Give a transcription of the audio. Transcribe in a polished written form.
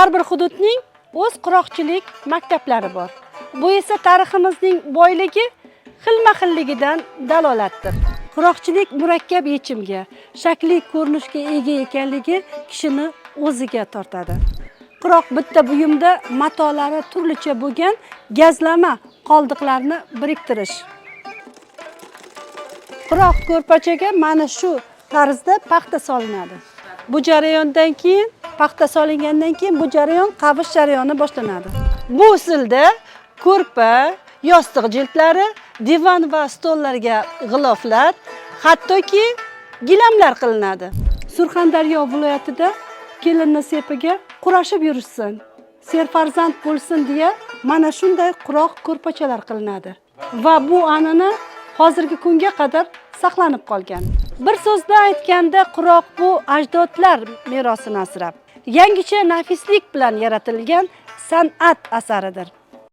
Har bir hududning o'z quroqchilik maktablari bor. Bu esa tariximizning boyligi, xilma-xilligidan dalolatdir. Quroqchilik murakkab yechimga, shakli ko'rinishga ega ekanligi kishini o'ziga tortadi. Quroq bitta buyumda matolari turlicha bo'lgan gazlama qoldiqlarni biriktirish. Quroq ko'rpachaga mana shu tarzda paxta solinadi. Bu jarayondan keyin, paxta solingandan keyin bu jarayon, qavish jarayoni boshlanadi. Bu usulda ko'rpa, yostiq jildlari, divan va stollarga g'iloflar, hattoki gilamlar qilinadi. Surxondaryo viloyatida kelinni sepiga qurashib yurishsin, serfarzand bo'lsin deya mana shunday quroq ko'rpachalar qilinadi va bu an'ana hozirgi kunga qadar saqlanib qolgan. Bir so'zda aytganda, quroq bu ajdodlar merosini asrab, yangicha nafislik bilan yaratilgan san'at asaridir.